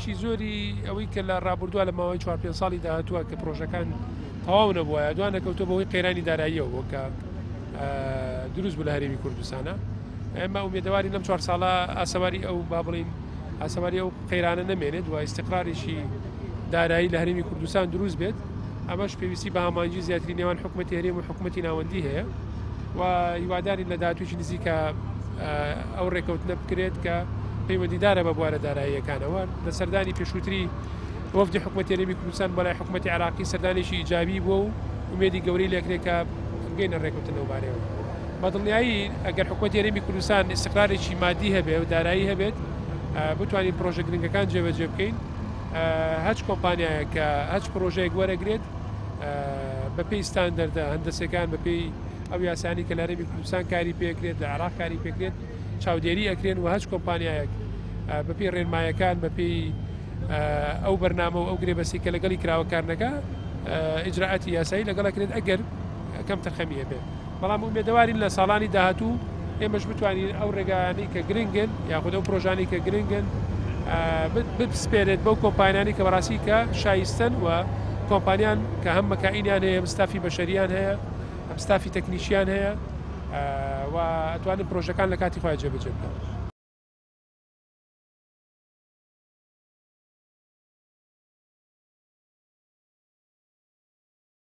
بەشێکی زۆری ئەوەی کە لە ڕابردووە لە ماوەی 4 پێ ساڵی داهاتووە کە پرۆژەکان تەواو نەبووە دوان نەکەوتە بەهۆی قەیرانی داراییەوە بۆ کە دروست بوو لە هەرێمی کوردستانە. ئێمە ئومێدەوارین لەم چوار ساڵە ئاسەواری ئەو با بڵین ئاسەواری ئەو قەیرانە نەمێنێت و ئیستقرارێکی دارایی لە هەرێمی کوردستان دروست بێت ئەمەش پێویستی بە هەماهەنگی زیاتری نێوان حکوومەتی هەرێم و حکوومەتی ناوەندی هەیە و هیوادارین لە داهاتوویی نزیکە ئەو ڕێکەوتنە بکرێت کە پەیوەندیدارە بە بوارە داراییەکانەوە لە سەردانی پێشووتری وەفدی حکوومەتی هەرێمی کوردستان بۆ لای حکوومەتی عێراقی سەردانێکی ئیجابی بووە و ئومێدی گەورەی لێکرێت کە بگەینە ڕێکەوتن لەو بارەیەوە. بە دڵنیایی ئەگەر حکوومەتی هەرێمی کوردستان ئیستقرارێکی مادی هەبێ و دارایی هەبێت بتوانین پرۆژە گرنگەکان جێبەجێ بکەین هەچ کۆمپانیایەک کە هەچ پرۆژەیەک وەرەگرێت بەپێی ستاندەردە هەندەسەکان بەپێی ئەو یاسانی کە لە هەرێمی کوردستان کاری پێکرێت لە عێراق کاری پێکرێت چاودێری ئەکرێن و هەچ کۆمپانیایەک بەپێی ڕێنمایەکان بەپێی ئەو بەرنامە و ئەو گرێبەستی کە لەگەڵی کراوە کارنەکە ئیجرائاتی یاسایی لەگەڵ ئەکرێت ئەگەر کەم تەرخەمی هەبێت بەڵام ئومێدەوارین لە ساڵانی داهاتوو ئێمەش بتوانین ئەو ڕێگایانەی کە گرنگن یاخود ئەو پرۆژانی کە گرنگن بسپێرێت بەو کۆمپانیانی کە بەڕاستی کە شایستن و کۆمپانیان کە هەم مەکائینیان هەیە هەم ستافی بەشەریان هەیە هەم ستافی تەکنیکیان هەیە و ئەتوانن پرۆژەکان لە کاتی خۆیان جێبەجێ بکەن.